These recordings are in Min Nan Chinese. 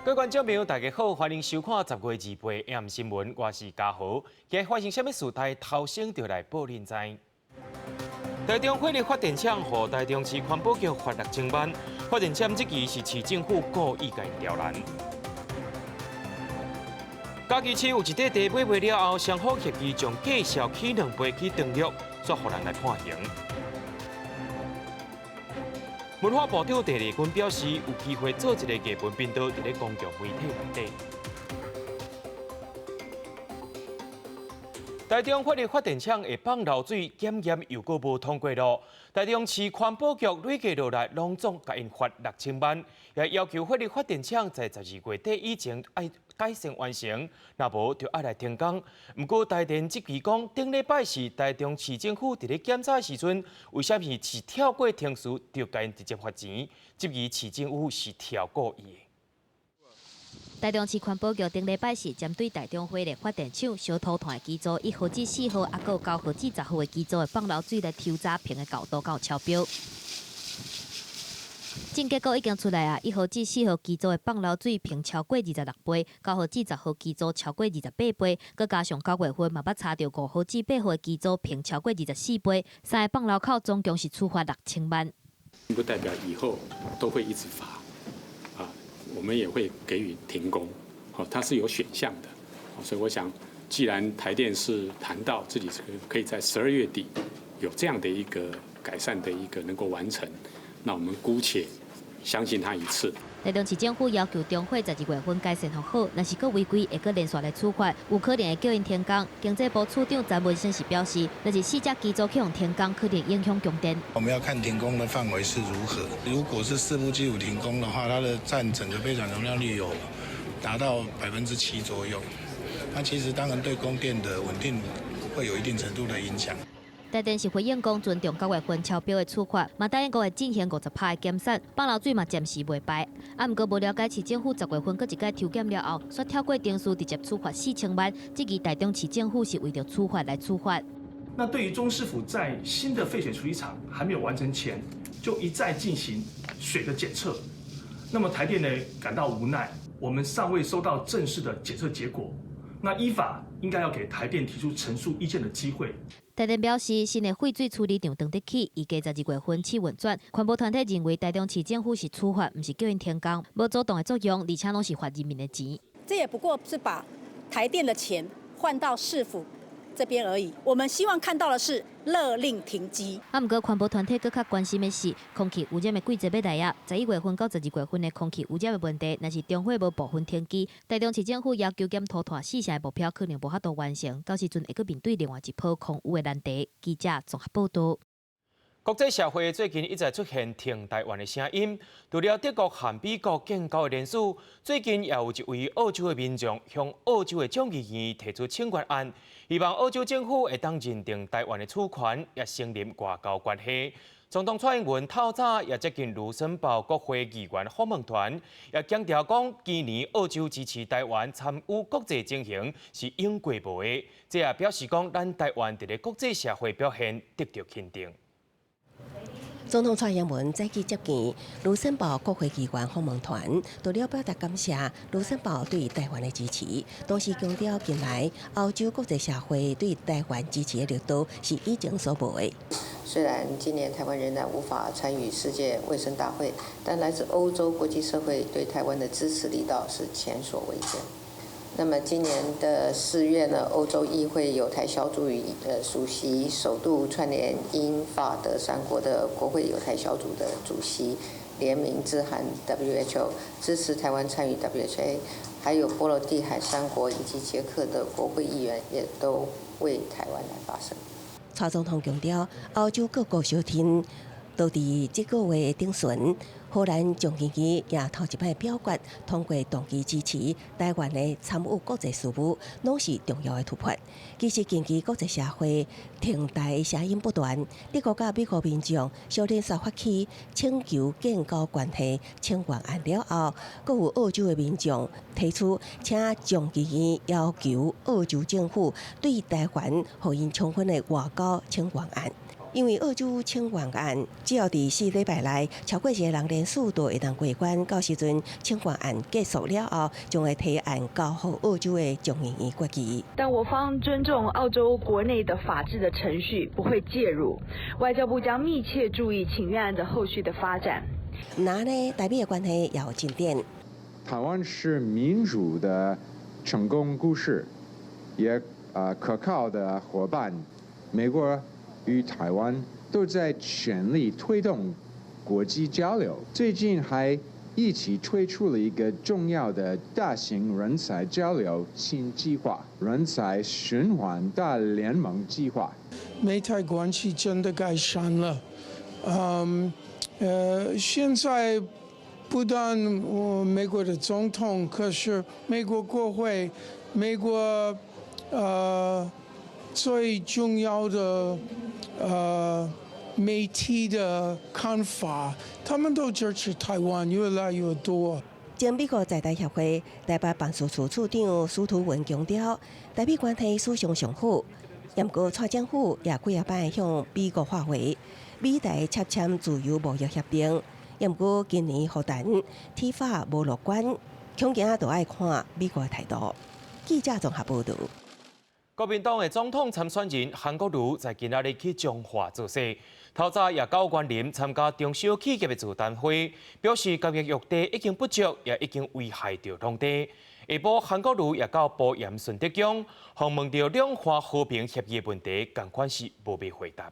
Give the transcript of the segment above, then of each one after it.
各位觀眾朋友，大家好，歡迎收看10月28 AM 新聞，我是嘉豪。今日發生啥物事？台頭先就來報恁知。台中火力發電廠予台中市環保局罰6000萬，發電廠質疑是市政府故意共𪜶刁難。嘉義市有一塊地買賣了後，雙方協議將價數起2倍去長約，煞予人來判刑。文化部長鄭麗君表示，有機會做一个藝文頻道，佇咧公共媒體內底。台中火力發電廠的放流水檢驗又閣無通過咯。台中市環保局累計落來，攏總共𪜶罰6000萬，也要求火力發電廠在12月底以前愛改善完成，若無就愛來停工。毋過台電質疑講，頂禮拜四台中市政府佇咧檢查的時陣，為啥物是跳過程序就共𪜶直接罰錢？質疑市政府是挑故意的。台中市環保局頂禮拜四針對台中火力發電廠燒塗炭的機組1號至4號，抑閣有9號至10號的機組的放流水來抽查評的厚度敢有超標。總結果已經出來啊！1號至4號機組的放流水評超過26倍，9號至10號機組超過28倍，閣加上9月份嘛捌查著5號至8號的機組評超過24倍，三个放流口總共是處罰6000萬。不代表以後都會一直罰，啊，我們也會給予停工，好，它是有選項的，所以我想，既然台電是談到自己是可以在12月底有這樣的一個改善的一個能夠完成，那我們姑且相信他一次。台中市政府要求中火12月份改善予好，若是閣違規，會閣連續來處罰，有可能會叫𪜶停工。經濟部次長詹文生是表示，若是四隻機組去予停工，可能影響供電。我們要看停工的範圍是如何。如果是四部機組停工的話，它的佔整個備轉容量率有達到7%左右。那其實當然對供電的穩定會有一定程度的影響。台電是回應講尊重9月份超標的處罰，嘛答應講會進行50%的減產，放流水嘛暫時袂排。啊，毋過無了解市政府10月份閣一擺抽檢了後，煞跳過程序直接處罰4000萬，質疑台中市政府是為著處罰來處罰。那對於中市府在新的廢水處理廠還沒有完成前，就一再進行水的檢測，那麼台電呢感到無奈，我們尚未收到正式的檢測結果，那依法應該要給台電提出陳述意見的機會。台電表示，新的廢水處理廠當得起，預計12月份試運轉。環保團體認為，台中市政府是處罰，毋是叫𪜶停工，無主動的作用，而且攏是罰人民的錢。這也不過是把台電的錢換到市府這邊而已。我們希望看到的是勒令停機。啊，毋過環保團體閣較關心的是空氣污染的季節欲來啊！11月份到12月份的空氣污染的問題，若是中火無部分停機，台中市政府要求減塗炭四成的目標可能無法度完成，到時陣會閣面對另外一波空污的難題。記者綜合報導。國際社會最近一再出現挺台灣的聲音，除了德國和美國建交的連署，最近也有一位澳洲的民眾向澳洲的眾議院提出請願案，希望澳洲政府會當認定台灣的主權，也承認外交關係。總統蔡英文透早也接見盧森堡國會議員訪問團，也強調講，今年澳洲支持台灣參與國際情形是永過無的，這也表示講，咱台灣佇咧國際社會表現得著肯定。總統蔡英文早起接見盧森堡國會議員訪問團，除了表達感謝盧森堡對台灣的支持，同時強調近來歐洲國際社會對台灣支持的力度是以前所無的。雖然今年台灣仍然無法參與世界衛生大會，但來自歐洲國際社會對台灣的支持力道是前所未見。那麼今年的4月呢，歐洲議會友台小組與主席首度串聯英法德三國的國會友台小組的主席聯名致函 WHO，支持台灣參與 WHA，還有波羅的海三國以及捷克的國會議員也都為台灣來發聲。蔡總統強調，歐洲各國相挺都佇這個月頂旬，荷蘭眾議院也頭一擺表決通過動議支持台灣的參與國際事務，攏是重要的突破。其實近期國際社會挺台的聲音不斷，德國佮美國民眾相連續發起請求建交關係請願案了後，閣有澳洲的民眾提出請眾議院要求澳洲政府對台灣予𪜶充分的外交請願案。因為澳洲請願案，只要佇4禮拜內超過一个人連署就會當過關。到時陣請願案結束了後，將會提案交予澳洲的眾議院決議。但我方尊重澳洲國內的法治的程序，不會介入。外交部將密切注意請願案的後續的發展。那呢，台美的關係也有進展。台灣是民主的成功故事，也可靠的夥伴。美國與台灣都在全力推動國際交流，最近還一起推出了一個重要的大型人才交流新計劃——人才循環大聯盟計劃。美台關係真的改善了，現在不但我美國的總統，可是美國國會、美國最重要的媒體的看法，他們都支持台灣越來越多。前美國在台協會台北辦事處處長司徒文強調，台美關係史上上好，毋過蔡政府也幾仔擺向美國發話，美台洽簽自由貿易協定。毋過今年予陳睇法無樂觀，恐驚都愛看美國的態度。記者綜合報導。國民黨的總統參選人韓國瑜在今仔日去彰化造勢，透早也到員林參加中小企業的座談會，表示工業用地已經不足，也已經危害著農地。下晡韓國瑜也到埔鹽順德鄉，訪問著兩岸和平協議的問題，仝款是無欲回答。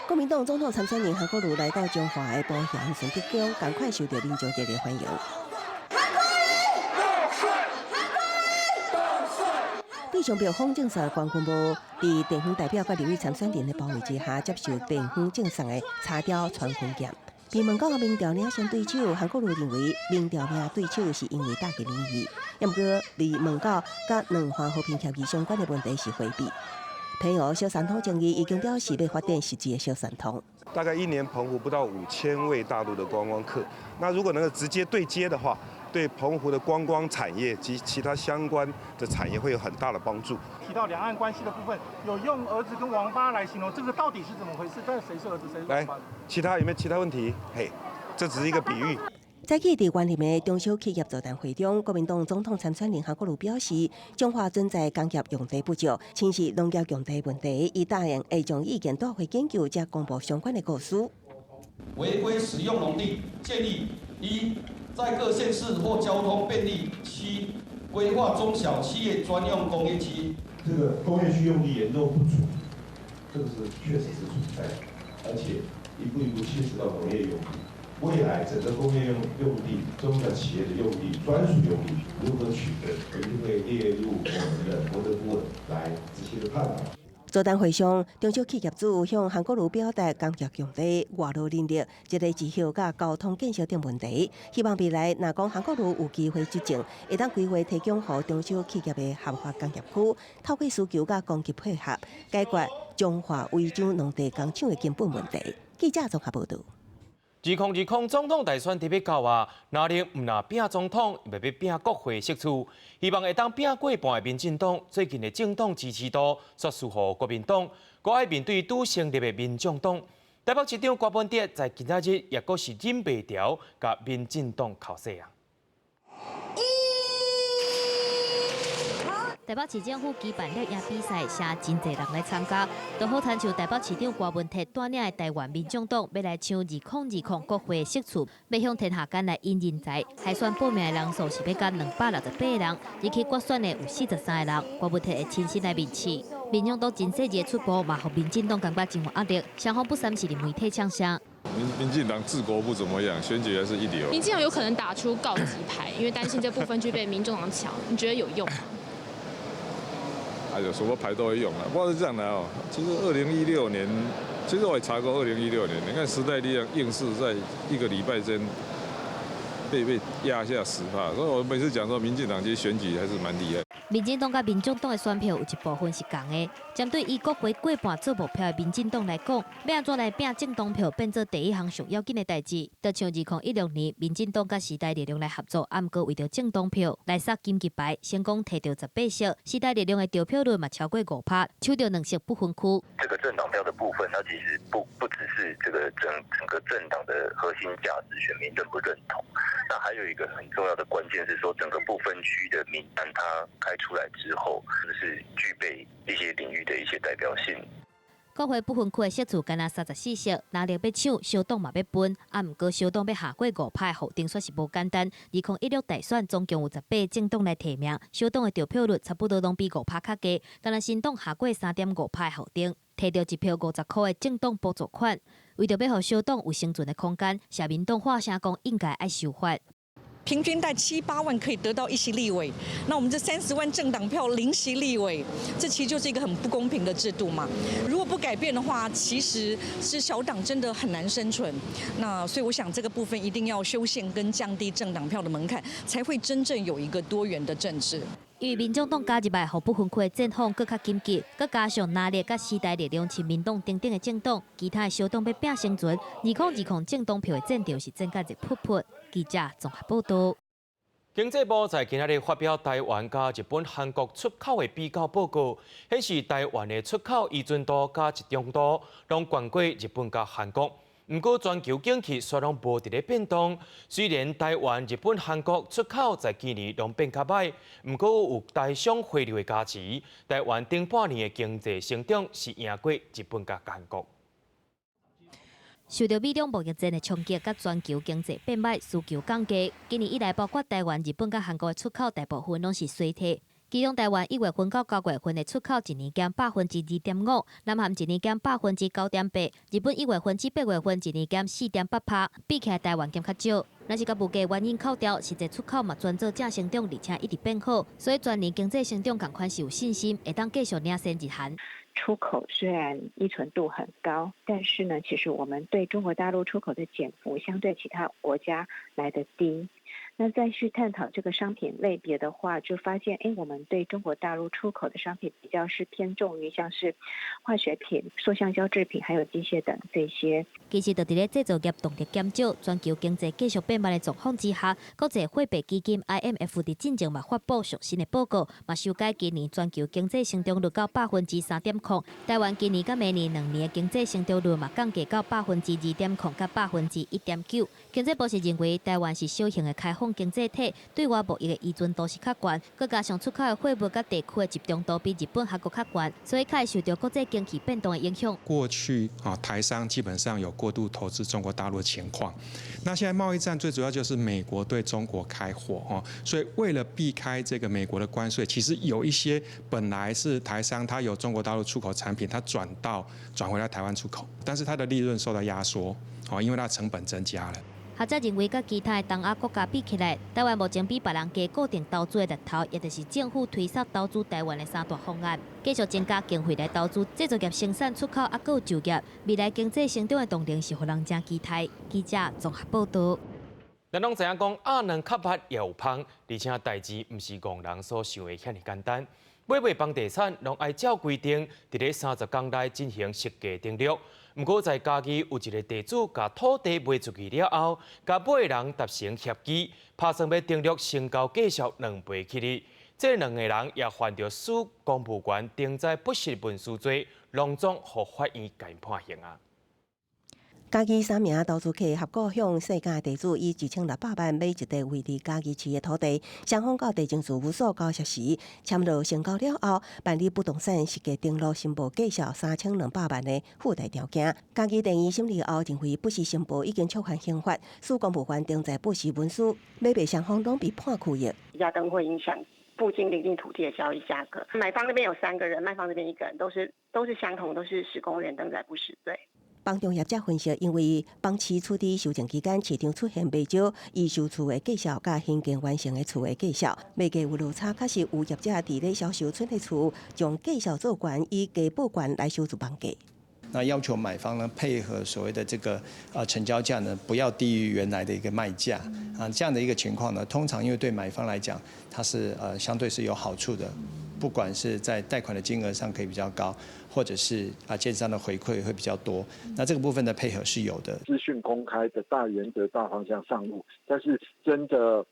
國民黨總統參選人韓國瑜來到彰化的埔鹽順德鄉，仝款受著民眾熱烈歡迎。韓國瑜，對上著風贈送冠軍帽，佇地方代表佮立委參選人的包圍之下，接受地方贈送的茶雕傳魂劍。被問到民調領先對手，韓國瑜認為民調領對手是因為打擊民意，毋過被問到佮兩岸和平協議相關的問題是迴避。澎湖小三通爭議已經表示欲發展實際的小三通。大概一年澎湖不到5000位大陸的觀光客，那如果能夠直接對接的話，對澎湖的觀光產業及其他相關的產業會有很大的幫助。提到兩岸關係的部分，有用兒子跟王八來形容，這個到底是怎麼回事？但誰是兒子，誰是王八？來，其他有沒有其他問題？嘿，這只是一個比喻。早起佇員林的中小企業座談會中，國民黨總統參選人韓國瑜表示，彰化存在工業用地不足，侵蝕農業用地問題，伊答應會將意見帶回研究，才公布相關的構思。違規使用農地，建議一，在各縣市或交通便利區規劃中小企業專用工業區。這個工業區用地嚴重不足，這個是確實是存在的，而且一步一步侵蝕到農業用地。未來整個工業用地、中小企業的用地、專屬用地如何取得，一定會列入我們的國策顧問來仔細的探討。座談會上，中小企業主向韓國瑜表達工業用地、外勞人力、一例一休佮交通建設等問題，希望未來若講韓國瑜有機會執政，會當規劃提供予中小企業的合法工業區，透過需求佮供給配合，解決彰化違章農地工廠的根本問題。記者綜合報導。2020總統大選特別到啊，若能毋若拼總統，嘛欲拼國會席次，希望會當拼過半的民進黨，最近的政黨支持度煞輸予國民黨，閣愛面對拄成立的民眾黨。台北市長柯文哲在今仔日也閣是忍袂牢，共民進黨口勢啊！台北市政府舉辦獵鷹比賽，吸真濟人來參加，都好親像台北市長柯文哲帶領的台灣民眾黨，欲來搶2020國會席次，欲向天下間來引人才。海選報名的人數是欲到268個人，入去決選的有43個人。柯文哲會親身來面試。民眾黨真細緻的出步，嘛予民進黨感覺真有壓力，雙方不三時佇媒體嗆聲。民進黨治國不怎麼樣，選舉還是一流。民進黨有可能打出告急牌，因為擔心這部分就被民眾黨搶，你覺得有用嗎？哎呦，什麼牌都會用啊！不過是這樣的哦，其實2016年，其實我也查過2016年，你看時代力量硬是在一個禮拜間被壓下10%，所以我每次講說，民進黨其實選舉還是蠻厲害。民進黨佮民眾黨的選票有一部分是仝的，針對以國會過半做目標的民進黨來講，欲按怎來拚政黨票變做第一項上要緊的代誌。就像2016年，民進黨佮時代力量來合作，啊，毋過為著政黨票來殺緊急牌，成功提著18席，時代力量的得票率嘛超過5%，搶著兩席不分區。這個政黨票的部分，它其實不只是這個整個政黨的核心價值，選民認不認同？那還有一個很重要的關鍵是說，整個不分區的名單，它開出來之後，是不是具備一些領域的一些代表性？國會不分區的席次干焦34席，藍綠欲搶，小黨嘛欲分，啊，毋過小黨欲下過5%予定煞是無簡單。2016大選總共有18個政黨來提名，小黨的得票率差不多攏比5%較低，干焦新黨下過3.5%予定，提著一票50箍的政黨補助款，為著欲予小黨有生存的空間，社民黨發聲講應該愛修法。平均帶七八萬可以得到一席立委，那我們這30萬政黨票零席立委，這其實就是一個很不公平的制度嘛。如果不改變的話，其實是小黨真的很難生存。那所以我想這個部分一定要修憲跟降低政黨票的門檻，才會真正有一個多元的政治。因為民眾黨加入來，予不分區的戰況閣較緊急，閣加上藍綠佮時代力量、親民黨等等的政黨，其他的小黨欲拚生存，2020政黨票的戰場是戰甲熱噗噗。記者綜合報道。經濟部在今仔日發表台灣佮日本、韓國出口的比較報告，顯示台灣的出口依存度佮集中度攏懸過日本佮韓國。毋過全球景氣煞攏無佇咧變動。雖然台灣、日本、韓國出口在今年攏變較䆀，毋過有台商回流的加持，台灣頂半年的經濟成長是贏過日本佮韓國。受著美中貿易戰的衝擊，佮全球經濟變䆀，需求降低。今年以來，包括台灣、日本佮韓國的出口，大部分攏是衰退。其中，台灣1月份到9月份的出口一年減2.5%，南韓一年減9.8%，日本1月份至8月份一年減4.8%，比起來台灣減較少。若是共物價原因扣掉，實際出口嘛轉做正成長，而且一直變好，所以全年經濟成長仝款是有信心，會當繼續領先日韓。出口雖然依存度很高，但是呢，其實我們對中國大陸出口的減幅相對其他國家來得低。那再去探討這個商品類別的話，就發現，哎，我們對中國大陸出口的商品比較是偏重於像是化學品、塑橡膠製品，還有機械等這些。其實，就佇咧製造業動力減少、全球經濟繼續變慢的狀況之下，國際貨幣基金 IMF 佇進前嘛發布上新的報告，嘛修改今年全球經濟成長率到3.0%。台灣今年佮明年兩年的經濟成長率嘛降低到2.0%佮1.9%。經濟部是認為台灣是小型的開放經濟體，對外貿易的依存度是較懸，閣加上出口的貨物佮地區的集中度比日本、韓國較懸，所以較會受著國際經濟變動的影響。過去啊，台商基本上有過度投資中國大陸的情況。那現在貿易戰最主要就是美國對中國開火哦，所以為了避開這個美國的關稅，其實有一些本來是台商，他有中國大陸出口產品，他轉回來台灣出口，但是它的利潤受到壓縮，哦，因為它成本增加了。學者認為，佮其他的東亞國家比起來，台灣目前比別人低固定投資的力頭，也就是政府推捒投資台灣的三大方案，繼續增加經費來投資製造業生產出口，猶閣有就業，未來經濟成長的動能是予人誠期待。記者綜合報導。咱攏知影講，鴨卵較密也有芳，而且代誌毋是戇人所想的遐爾簡單。買賣房地產攏愛照規定，佇咧30工內進行實價登錄。毋過在嘉義有一个地主，共土地賣出去了後，佮買的人達成協議，拍算欲登錄成交價數2倍起哩。這兩个人也犯著使公務員登載不實文書罪，攏總予法院共𪜶判刑啊！嘉義三名投資客合夥向細間地主以1600萬買一塊位佇嘉義市的土地，雙方到地政事務所交涉時簽落成交了後，辦理不動產實價登錄申報價數3200萬的附帶條件。嘉義地院審理後認為不實申報已經觸犯刑法，使公務員登載不實文書，買賣雙方攏被判拘役。價登會影響附近鄰近土地的交易價格。買方那邊有三個人，賣方這邊一個人，都是相同，都是使公務員登載不實罪。房仲業者分析，因為房市處佇修正期間，市場出現袂少預售厝的價數，佮興建完成的厝的價數，賣價有落差，確實有業者佇咧銷售新的厝，將價數做懸，以低報懸來收入房價。那要求買方呢配合所謂的這個成交價呢，不要低於原來的一個賣價啊，這樣的一個情況呢，通常因為對買方來講，它是相對是有好處的，不管是在貸款的金額上可以比較高，或者是建商的回饋會比較多，那這個部分的配合是有的。資訊公開的大原則、大方向上路，但是真的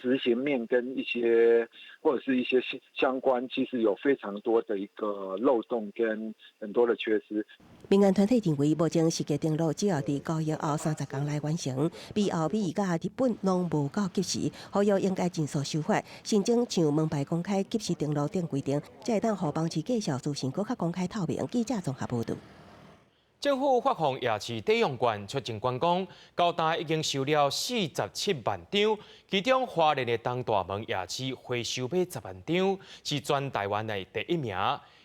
執行面跟一些或者是一些相關，其實有非常多的一個漏洞跟很多的缺失。民間團體認為，目前實價登錄只要佇交易後30天內完成，比歐美佮日本攏無夠及時，呼籲應該盡速修法，申請像門牌公開、及時登錄等規定，才會當予房市繼續資訊閣較公開透明。記者綜合報導。政府發放夜市抵用券促進觀光，到今已經收了47萬張，其中花蓮的東大門夜市回收欲10萬張，是全台灣的第一名。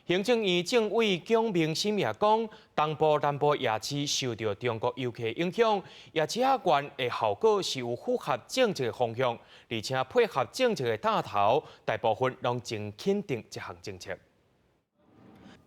行政院政委蔣明心也講，東部、南部夜市受著中國遊客影響，夜市仔券的效果是有符合政策的方向，而且配合政策的帶頭，大部分攏真肯定這項政策。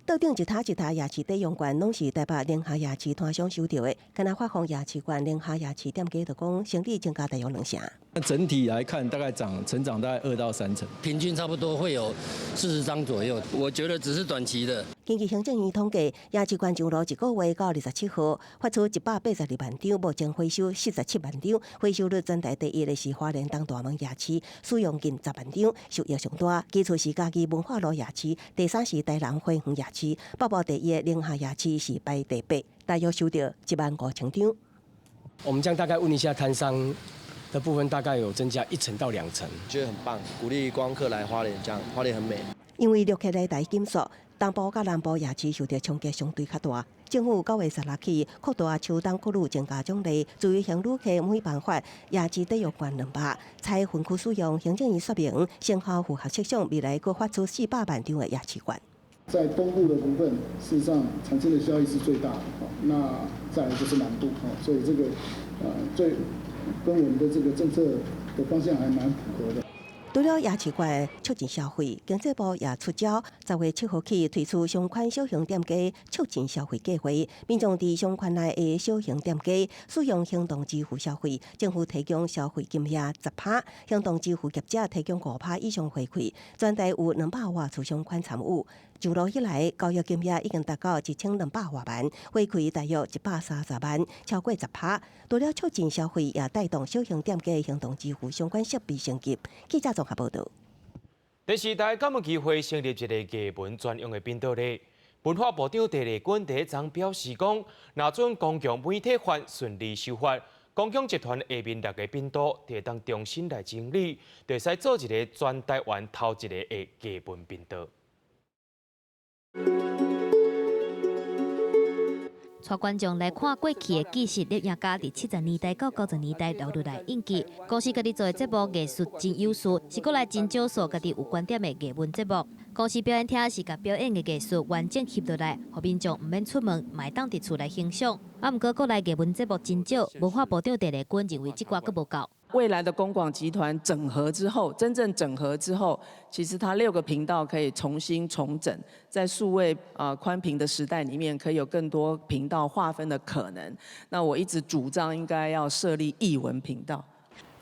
桌頂一疊一疊夜市抵用券，攏是台北寧夏夜市攤商收著的。敢若發放夜市券，寧夏夜市店家就講，生意增加大約2成。那整體來看，大概漲成長大概2到3成，平均差不多會有40張左右。我覺得只是短期的。根據行政院統計，夜市券上路一個月到27號，發出182萬張，目前回收47萬張，回收率全台第一的是花蓮東大門夜市，使用近10萬張，受益上大。其次是嘉義文化路夜市，第三是台南花園夜市，北部第一的寧夏夜市是排第八，大約收著1萬5千張。我們將大概問一下攤商的部分，大概有增加1成到2成，覺得很棒，鼓勵觀光客來花蓮，這樣花蓮很美。因為旅客來台減少，東部佮南部夜市受著衝擊相對較大。政府9月16起擴大秋冬國旅增加獎勵，自由行旅客每辦發夜市抵用券200，採分區使用。行政院說明，先後符合設想，未來閣發出400萬張的夜市券。在東部的部分，事實上產生的效益是最大的。那再來就是南部，所以這個最跟我們的這個政策的方向還蠻符合的。除了夜市券促進消費，經濟部也出招，10月7號起推出商圈小型店家促進消費計劃。民眾佇商圈內的小型店家使用行動支付消費，政府提供消費金額10%，行動支付業者提供5%以上回饋。全台有200外處商圈參與。上路以來，交易金額已經達到1200外萬，回饋大約130萬，超過10%。除了促進消費，也帶動小型店家行動支付相關設備升級。記者綜合報導。電視台感恩機會成立一個藝文專用的頻道咧。文化部長鄭麗君第一章表示講，若准公共媒體法順利修法，公共集團下面六个頻道會當重新來整理，就會使做一个全台灣頭一个的藝文頻道。帶觀眾來看過去的紀實攝影家佇70年代到90年代留落來印記。公視家己做的節目藝術真有事，是國內真少數家己有觀點的藝文節目。公視表演廳是共表演的藝術完整翕落來，予民眾毋免出門，嘛會當佇厝內欣賞。啊，毋過國內藝文節目真少，文化部長鄭麗君認為這寡閣無夠。未來的公廣集團整合之後，真正整合之後，其實它六個頻道可以重新重整，在數位寬頻的時代裡面，可以有更多頻道劃分的可能。那我一直主張應該要設立藝文頻道。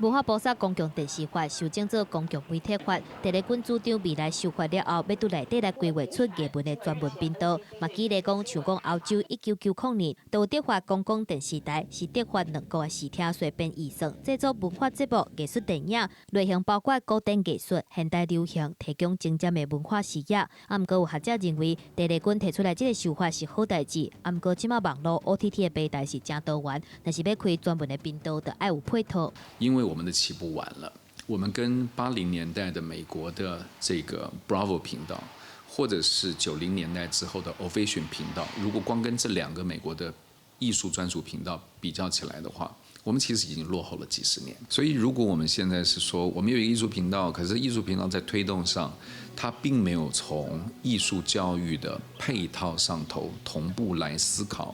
文化部殺公共電視法修正做公共媒體法，鄭麗君主張未來修法了後，欲佇內底來規劃出藝文的專門頻道。嘛舉例講，像講歐洲1990年，都有特發公共電視台，是特發兩國的視聽稅編預算，製作文化節目、藝術電影，類型包括古典藝術、現代流行，提供精湛的文化視野。啊，毋過有學者認為，鄭麗君提出來這个修法是好代誌。啊，毋過這馬網路 OTT 的平台是誠多元，若是欲開專門的頻道，就愛有配套。因為我們的起步晚了，我們跟80年代的美國的這個 Bravo 頻道，或者是90年代之後的 Ovation 頻道，如果光跟這兩個美國的藝術專屬頻道比較起來的話，我們其實已經落後了幾十年。所以，如果我們現在是說我們有一個藝術頻道，可是藝術頻道在推動上，它並沒有從藝術教育的配套上頭同步來思考，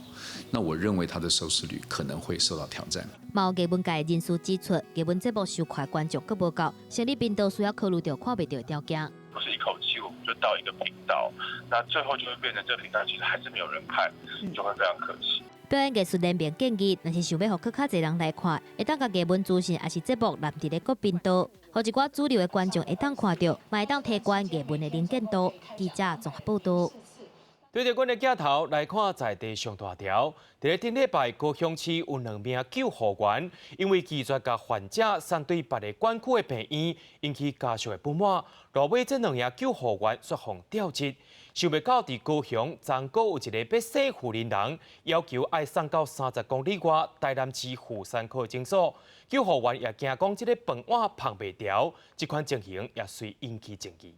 那我認為它的收視率可能會受到挑戰。嘛有藝文界人士指出，藝文節目收看觀眾閣無夠，成立頻道需要考慮著看袂著的條件。不是一口氣我們就到一個頻道，那最後就會變成這個頻道其實還是沒有人看，就會非常可惜。表演藝術聯盟建議，若是想欲予閣較濟人來看，會當共藝文資訊抑是節目納佇咧各頻道，予一寡主流的觀眾會當看著，嘛會當提懸藝文的能見度。記者綜合報道。對著阮的鏡頭來看，在地上大條。佇咧頂禮拜，高雄市有兩名救護員，因為拒絕共患者送對別个管區的病院，引起家屬的不滿。落尾這兩名救護員煞予調職。想袂到佇高雄，昨閣有一個欲死婦人，要求愛送到30公里外台南市婦產科診所，救護員也驚講這个飯碗捧袂牢，這款情形也隨引起爭議。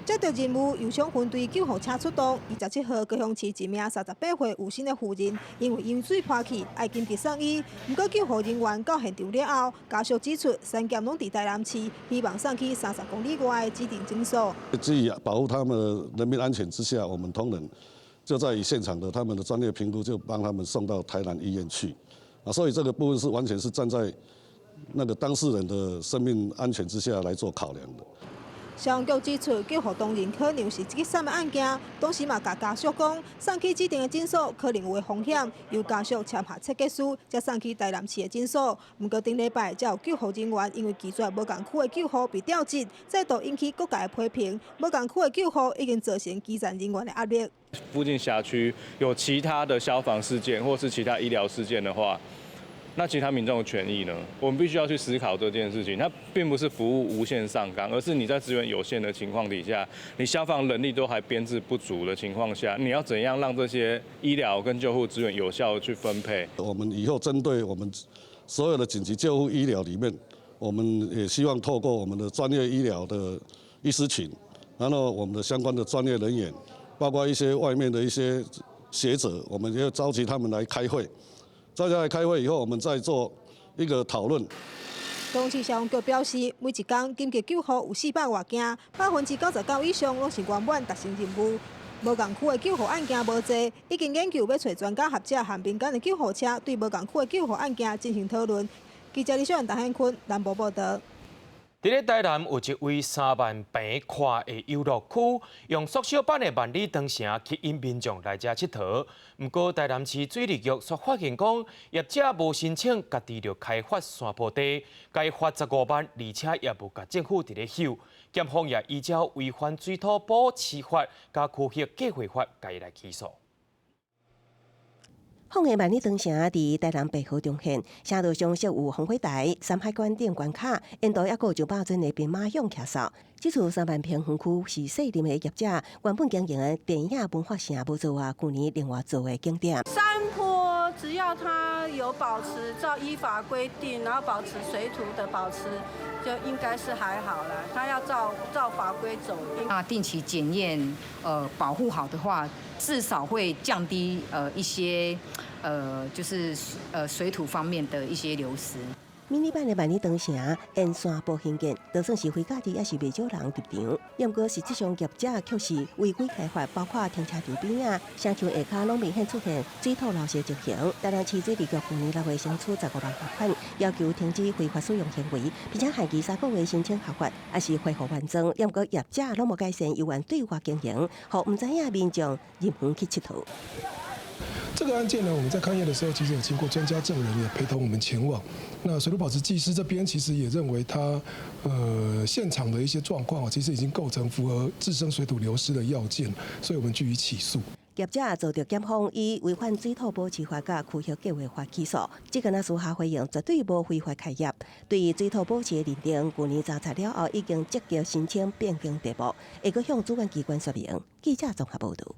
接著任務，油廠分隊救護車出動。27號，高雄市一名38歲有身的婦人，因為飲水破氣，愛緊急送醫。毋過救護人員到現場了後，家屬指出，產檢攏佇台南市，希望送去30公里外的指定診所。基於保護他們的人民安全之下，我們同仁就在現場的他們的專業評估，就幫他們送到台南醫院去。啊，所以這個部分是完全是站在那個當事人的生命安全之下來做考量的。消防局指出，救護當然可能是這個三個案件，當時嘛共家屬講，送去指定的診所可能有風險，由家屬簽下切結書，才送去台南市的診所。毋過頂禮拜，才有救護人員因為拒絕無仝區的救護被調職，再度引起各界的批評。無仝區的救護已經造成基層人員的壓力。附近轄區有其他的消防事件或是其他醫療事件的話，那其他民眾的權益呢？我們必須要去思考這件事情。它並不是服務無限上綱，而是你在資源有限的情況底下，你消防人力都還編制不足的情況下，你要怎樣讓這些醫療跟救護資源有效去分配？我們以後針對我們所有的緊急救護醫療裡面，我們也希望透過我們的專業醫療的醫師群，然後我們的相關的專業人員，包括一些外面的一些學者，我們要召集他們來開會。大家來開會以後，我們再做一個討論。高雄市消防局表示，每一工緊急救護有400外件，99%以上攏是圓滿達成任務。無仝區的救護案件無濟，已經研究欲揣專家學者和民間的救護車對無仝區的救護案件進行討論。記者李小雲、陳漢坤南部報導。佇咧台南有一位3萬坪寬的遊樂區，用縮小版的萬里長城吸引民眾來遮𨑨迌。毋過台南市水利局煞發現講，業者無申請，家己就開發山坡地，共罰15萬，而且也無共政府佇咧翕。檢方也依照違反水土保持法佮區域計劃法，共伊來起訴。放的萬里長城佇台南白河中線，城道上設有烽火台、山海關等關卡，沿途猶閣有上百尊的兵馬俑徛哨。這處3萬坪園區是細林的業者原本經營的電影文化城無做啊，舊年另外做的景點。山坡只要它有保持照依法規定，然後保持水土的保持，就應該是還好啦。它要照法規走。那定期檢驗，保護好的話，至少會降低一些就是水土方面的一些流失。迷你版的萬里長城沿山坡興建，就算是非假日，也是袂少人入場。毋過實際上業者卻是違規開發，包括停車場邊仔、城牆下跤，攏明顯出現水土流失情形。台南市水利局去年6月先處15萬罰款，要求停止非法使用行為，並且限期3個月申請合法，抑是恢復原狀。毋過業者攏無改善，猶原對外經營，予毋知影民眾入園去𨑨迌。這個案件呢，我們在勘驗的時候，其實有經過專家證人也陪同我們前往。那水土保持技師這邊其實也認為他，現場的一些狀況，其實已經構成符合自生水土流失的要件，所以我們據以起訴。業者遭著檢方以違反水土保持法佮區域計劃法起訴，這個若私下回應絕對無非法開業。對於水土保持的認定，舊年查冊了後已經積極申請變更地目，會閣向主管機關說明。記者綜合報導。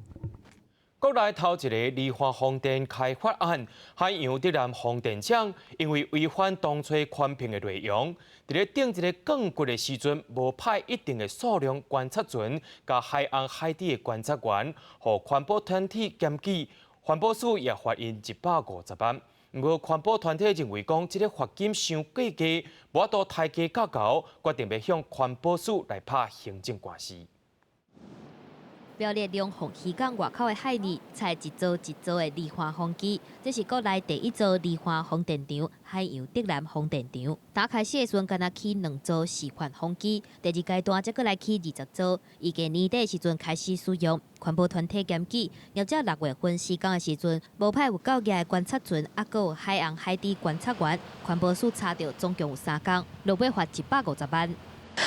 國內頭一個離岸風電開發案，海洋德南風電場因為違反當初環評的內容，佇咧釘這个鋼骨的時陣，無派一定的數量觀察船，佮海岸海底的觀察員，予環保團體檢舉，環保署也罰𪜶150萬。毋過環保團體認為講，這个罰金傷過低，無法度刣雞較高，決定欲向環保署來拍行政官司。表列龍鳳漁港外口的海裡，採一座一座的離岸風機。這是國內第一座離岸風電場——海洋竹南風電場。打開始的時陣，干焦起兩座示範風機，第二階段才閣來起20座。預計年底時陣開始使用。環保團體檢舉業者6月份施工的時陣，無派有夠額的觀察船，抑閣有海洋海底觀察員。環保署查著總共有三工，落尾罰150萬。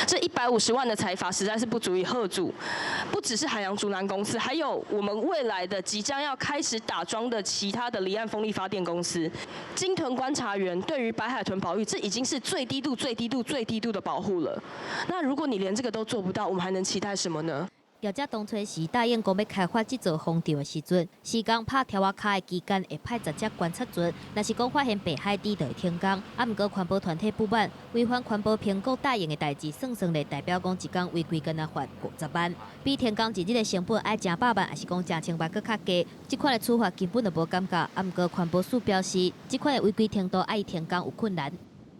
這150萬的裁罰實在是不足以嚇阻，不只是海洋竹南公司，還有我們未來的即將要開始打樁的其他的離岸風力發電公司。鯨豚觀察員對於白海豚保育，這已經是最低度、最低度、最低度的保護了。那如果你連這個都做不到，我們還能期待什麼呢？業者當初時答應講欲開發這座風場的時陣，施工拍柱仔跤的期間會派10隻觀察船，若是講發現白海豬就會停工。啊，毋過環保團體不滿，違反環保評估答應的代誌，算算咧代表講一工違規敢若罰50萬，比停工一日的成本愛成百萬，抑是講成千萬閣較低。這款的處罰根本就無感覺。啊，毋過環保署表示，這款的違規程度愛停工有困難。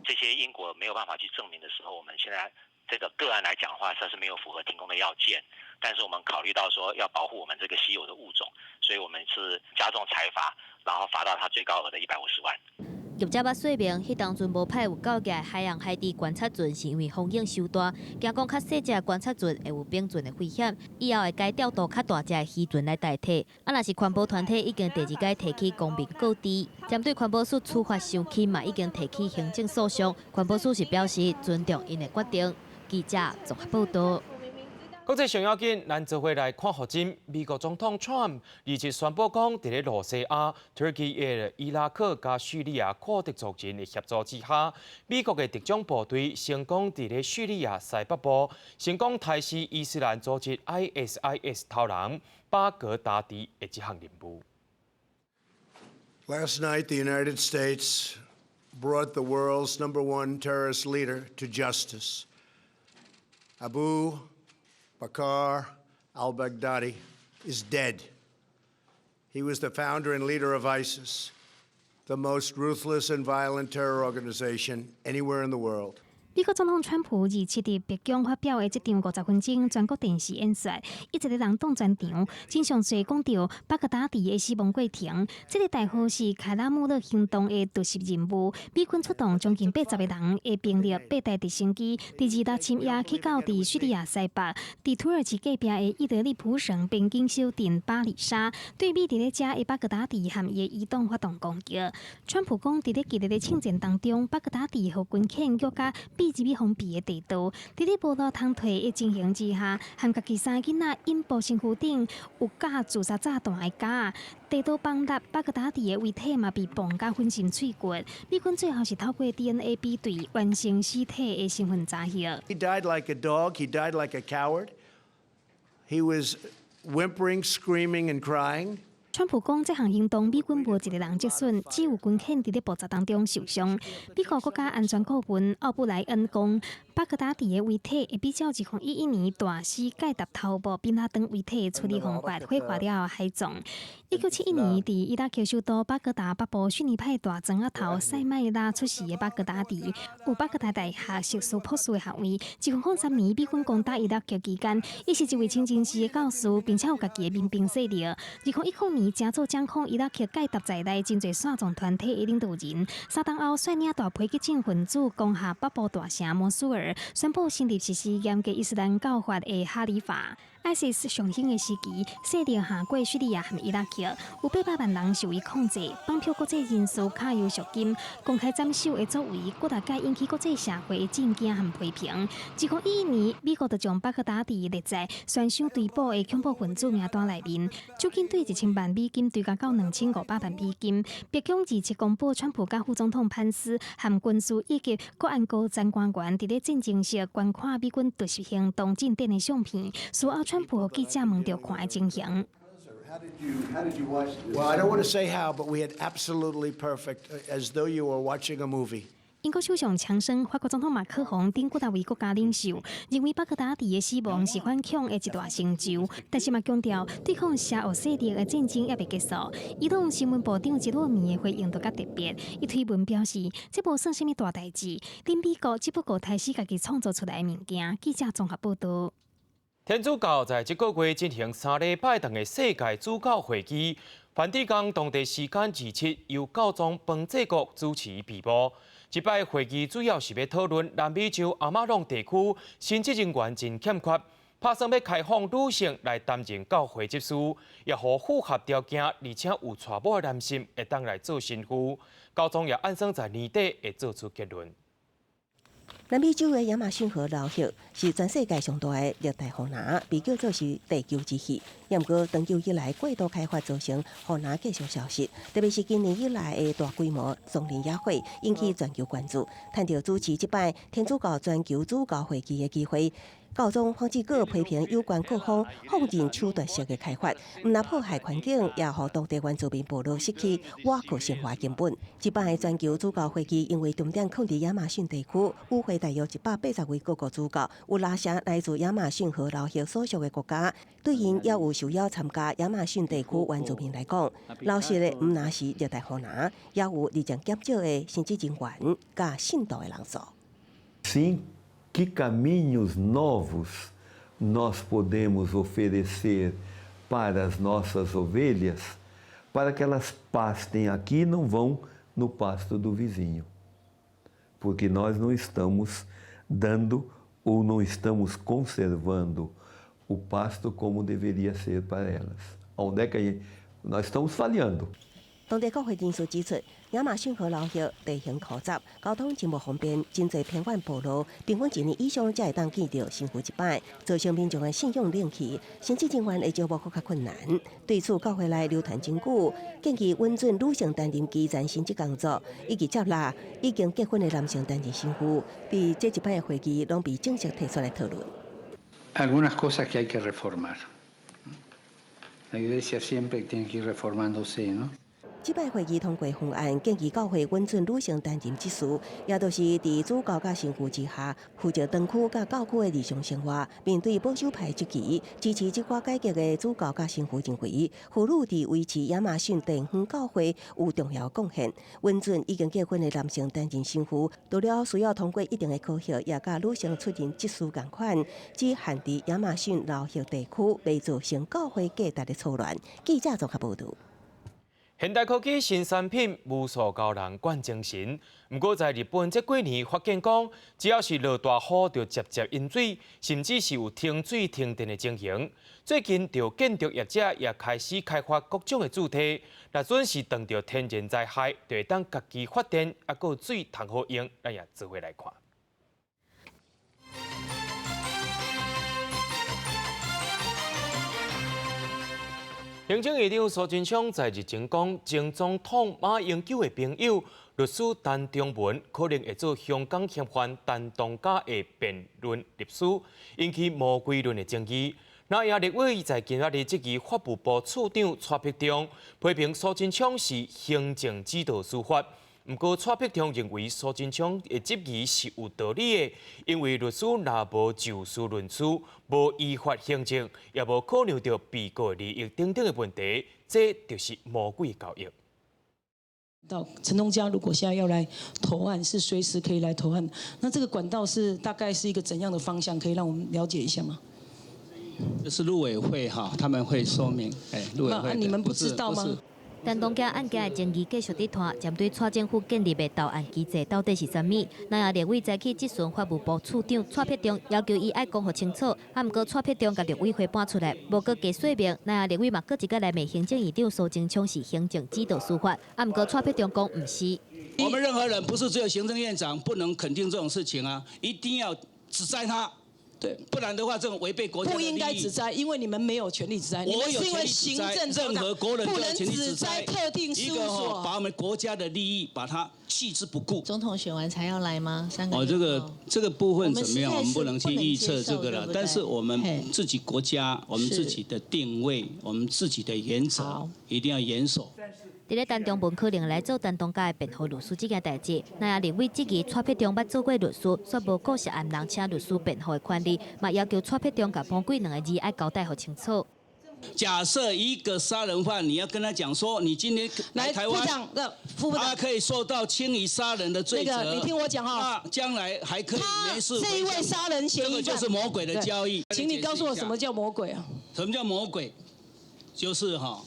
這些因果沒有辦法去證明的時候，我們現在這個個案來講的話，它是沒有符合停工的要件。但是我們考慮到說要保護我們這個稀有的物種，所以我們是加重裁罰，然後罰到它最高額的150萬。業者捌說明，彼當陣無派有夠額的海洋海底觀察船，是因為風湧傷大，驚講較細隻的觀察船會有冰船的危險，以後會改調度較大隻的漁船來代替。啊，若是環保團體已經第二擺提起公民告知，針對環保署處罰傷輕嘛，已經提起行政訴訟。環保署是表示尊重𪜶的決定。記者綜合報道。國際上要緊，咱做伙來看予真。美國總統 Trump 27宣布講，佇咧露西亞、土耳其、伊拉克佮敘利亞庫德族人的協助之下，美國的特種部隊成功佇咧敘利亞西北部成功刣死伊斯蘭組織 ISIS 頭人巴格達迪的這項任務。 Last night, the United States brought the world's number one terrorist leader to justice. Abu Bakr al-Baghdadi is dead. He was the founder and leader of ISIS, the most ruthless and violent terror organization anywhere in the world. 美國總統川普27佇白宮發表的這場50分鐘全國電視演說，伊一个人擋全場，真詳細講著巴格達迪的死亡過程。這个代號是凱拉姆勒行動的突襲任務，美軍出動將近80個人的兵力，八台直升機，佇26深夜去到佇敘利亞西北，佇土耳其隔壁的伊德利普省邊境小鎮巴里沙，對佇咧遮的巴格達迪和伊的餘黨發動攻擊。川普講，佇咧激烈的槍戰當中，巴格達迪予軍犬虐甲飛入去封閉的地道，佇咧無路通退的情形之下，和家己三个囡仔引爆身軀頂有架自殺炸彈的夾，地道崩塌，巴格達迪的遺體嘛被爆甲粉身碎骨。美軍最後是透過 DNA 比對完成屍體的身份查核。 He died like a dog. He died like a coward. He was whimpering, screaming, and crying. 川普講，這項行動美軍無一个人折損，只有軍犬佇咧爆炸當中受傷。美國國家安全顧問奧布萊恩講，巴格達迪的遺體會比照2011年大死蓋達頭目賓拉登遺體的處理方法，火化了後海葬。1971年，佇伊拉克首都巴格達北部遜尼派大莊仔頭塞麥拉出世的巴格達迪，有巴格達大學碩士博士的學位。2003年美軍攻打伊拉克期間，伊是一位清真寺的教師，並且有家己的民兵勢力。2010年，成做掌控伊拉克蓋達在內真濟散狀團體的領導人。3冬後，率領大批激進分子攻下北部大城摩蘇爾，宣布成立實施嚴格伊斯蘭教法的哈里發。ISIS 上興的時期，勢力橫過敘利亞和伊拉克，有800萬人受伊控制，綁票國際人士卡優贖金，公開斬首的作為，幾若擺引起國際社會的震驚和批評。2011年，美國就將巴格達迪列在懸賞追捕的恐怖分子名單內面，獎金對1000萬美金追加到2500萬美金。白宮27公布，川普佮副總統潘斯和軍事以及國安高層官員佇咧戰情室觀看美軍突襲行動進展的相片，事後川普予記者問著看的情形。 Well, I don't want to say how, but we had absolutely perfect, as though you were watching a movie. 英國首相強生、法國總統馬克宏等幾若位國家領袖認為巴格達迪的死亡是反恐的一大成就，但是嘛強調對抗邪惡勢力的戰爭猶未結束。伊朗新聞部長吉洛米的回應就較特別，伊推文表示，這無算啥物大代誌，恁美國只不過刣死家己創造出來的物件。記者綜合報導。天主教在這個月進行3禮拜長的世界主教會議，梵蒂岡當地時間27由教宗方濟各主持閉幕。這擺會議主要是欲討論南美洲亞馬遜地區神職人員真欠缺，拍算欲開放女性來擔任教會執事，也予符合條件而且有娶某的男性會當來做神父。教宗也按算在年底會做出結論。南美洲的亞馬遜河流域是全世界上大的熱帶雨林，被叫做是地球之肺。也毋過長久以來過度開發造成雨林繼續消失，特別是今年以來的大規模叢林野火，引起全球關注。趁著主持這擺天主教全球主教會議的機會，教宗方濟各批評有關各方放任手段式的開發，毋但破壞環境，也予當地原住民部落失去倚靠生活根本。這擺全球主教會議因為重點囥佇亞馬遜地區，與會大約180位各國主教，有六成來自亞馬遜河流域所屬的國家。對𪜶猶有受邀參加亞馬遜地區原住民來講，流失的毋但是熱帶雨林，也有日漸減少的神職人員佮信徒的人數。 Sim, que caminhos novos nós podemos oferecer para as nossas ovelhas, para que elas pastem aqui e não vão no pasto do vizinho. Porque nós não estamos dando ou não estamos conservando o pasto como deveria ser para elas. Onde é que gente, nós estamos falhando? 當地國會人士指出，亞馬遜河流域地形複雜，交通真無方便，真濟偏遠部落，平均一年以上才會當見著神父一擺，造成民眾的信仰冷去，神職人員的招募閣較困難。對此，教會內流傳真久，建議允准女性擔任基層神職工作，以及接納已經結婚的男性擔任神父。佇這一擺的會議，攏被正式提出來討論。 Algunas cosas que hay que reformar. La iglesia siempre tiene que ir reformándose, ¿no? 這擺會議通過方案，建議教會允准女性擔任執事，也就是佇主教佮神父之下，負責堂區佮教區的日常生活。面對保守派質疑，支持這寡改革的主教佮神父認為，婦女佇維持亞馬遜地方教會有重要貢獻。允准已經結婚的男性擔任神父，除了需要通過一定的考核，也佮女性出任執事仝款，只限佇亞馬遜流域地區，袂造成教會價值的錯亂。記者綜合報導。現代科技新產品無數予人灌精神，毋過在日本這幾年發現講，只要是落大雨就捷捷淹水，甚至是有停水停電的情形。最近，著建築業者也開始開發各種的主題，若準是碰著天然災害，就會當家己發電，猶閣有水通好用。咱也做伙來看。行政院長蘇貞昌在日前講，前總統馬英九的朋友律師陳長文可能會做香港嫌犯陳東家的辯論律師，引起魔鬼論的爭議。那也立委在今仔日質疑法務部次長蔡碧中，批評蘇貞昌是行政指導司法。毋過蔡碧中認為蘇貞昌的質疑是有道理的，因為律師若無就事論事，無依法行政，也無考量著被告利益等等的問題，這就是魔鬼交易。到陳東家如果現在要來投案，是隨時可以來投案。那這個管道是大概是一個怎樣的方向？可以讓我們了解一下嗎？這是陸委會哈，他們會說明。哎，陸委會，你們不知道嗎？陳東家案件的爭議繼續佇拖，針對蔡政府建立的投案機制到底是啥物？那也立委早起質詢法務部次長蔡碧中，要求伊愛講予清楚。啊，毋過蔡碧中共陸委會搬出來，無閣加說明。那也立委嘛，閣一擺來罵行政院長蘇貞昌是行政指導司法。啊，毋過蔡碧中講毋是。我們任何人不是只有行政院長不能肯定這種事情啊，一定要指摘他。對，不然的話，這種違背國家不應該指摘，因為你們沒有權力指摘。我有權力指摘，任何國人不能指摘特定事務所，把我們國家的利益把它棄之不顧。總統選完才要來嗎？3個月。哦，這個部分怎麼樣？我們不能去預測這個了。但是我們自己國家，我們自己的定位，我們自己的原則，一定要嚴守。佇咧陳長文可能來做陳東家的辯護律師這件代誌，那也立委質疑蔡碧中捌做過律師，卻無顧涉案人請律師辯護的權利，嘛要求蔡碧中共魔鬼兩个字愛交代予清楚。假設一個殺人犯，你要跟他講說，你今天來台灣，副部長，他可以受到輕於殺人的罪責。那個，你聽我講哈，那將來還可以沒事。這一位殺人嫌疑犯，這個就是魔鬼的交易。請你告訴我什麼叫魔鬼啊？什麼叫魔鬼？就是哈。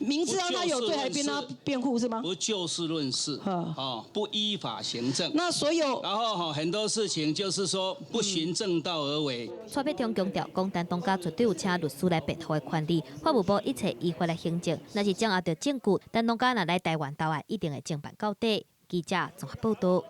明知道他有罪，還幫他辯護是嗎？不就事論事，哦，不依法行政。那所有，然後哈，很多事情就是說不循正道而為。蔡壁中強調，講陳東家絕對有請律師來辯護的權利，法務部一切依法來行政。若是掌握著證據，陳東家若來台灣投案，一定會偵辦到底。記者綜合報道。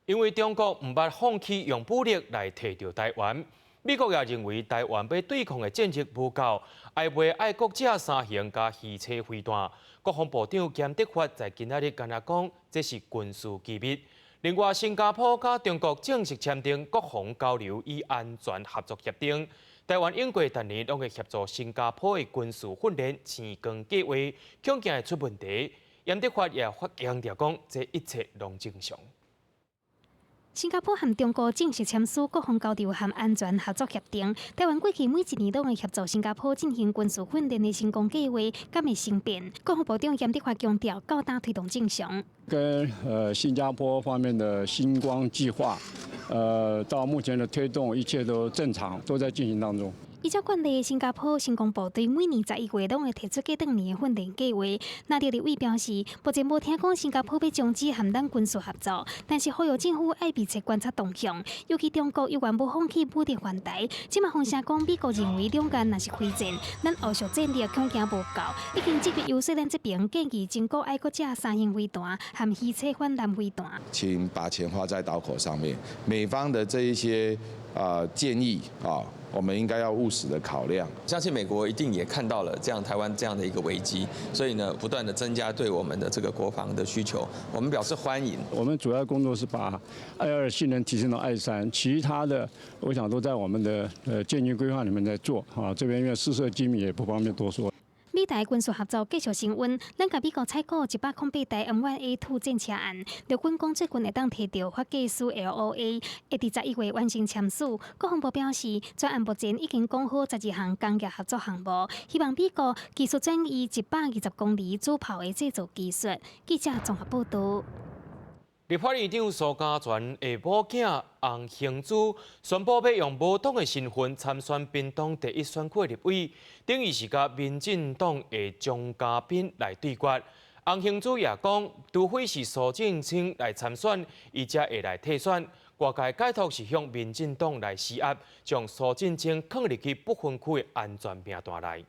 因為中國毋捌放棄用武力來提著台灣。美國也認為台灣欲對抗的戰力無夠，哀賣愛國者三型佮魚叉飛彈。國防部長嚴德發在今仔日敢若講，這是軍事機密。另外，新加坡佮中國正式簽訂國防交流與安全合作協定。台灣應過逐年攏會協助新加坡的軍事訓練星光計劃，恐驚會出問題。嚴德發也發強調講，這一切攏正常。新加坡和中國正式簽署國防交流和安全合作協定。台灣過去每一年攏會協助新加坡進行軍事訓練的星光計劃，敢會生變？國防部長嚴德發強調，到今推動正常。跟新加坡方面的星光計劃，到目前的推動一切都正常，都在進行當中。依照慣例，新加坡星光部隊每年11月攏會提出過轉年的訓練計劃。那廖立委表示，目前無聽講新加坡欲終止和咱軍事合作，但是呼籲政府愛密切觀察動向。尤其中國猶原無放棄武力犯台，這馬風聲講美國認為兩岸若是開戰，咱後續戰力恐驚無夠，已經積極遊說咱這邊建議中國愛國者三型飛彈和魚叉反艦飛彈。請把錢花在刀口上面，美方的這一些建議啊。我們應該要務實的考量，相信美國一定也看到了這樣台灣這樣的一個危機，所以呢，不斷的增加對我們的這個國防的需求，我們表示歡迎。我們主要工作是把愛2性能提升到愛3，其他的我想都在我們的建軍規劃裡面在做啊。這邊因為私設機密也不方便多說。美台軍事合作繼續升溫，咱共美國採購108台 M1A2 戰車案，陸軍講最近會當提著法技師 LOA，會佇11月完成簽署。國防部表示，專案目前已經講好12項工業合作項目，希望美國技術轉移120公厘主炮的製造技術。記者綜合報道。立法院長蘇嘉全的某囝洪興珠宣布欲用無黨的身份參選屏東第一選區的立委，等於是佮民進黨的鍾嘉賓來對決。洪興珠也講，除非是蘇震清來參選，伊才會來退選。外界解讀是向民進黨來施壓，將蘇震清囥入去不分區的安全名單內。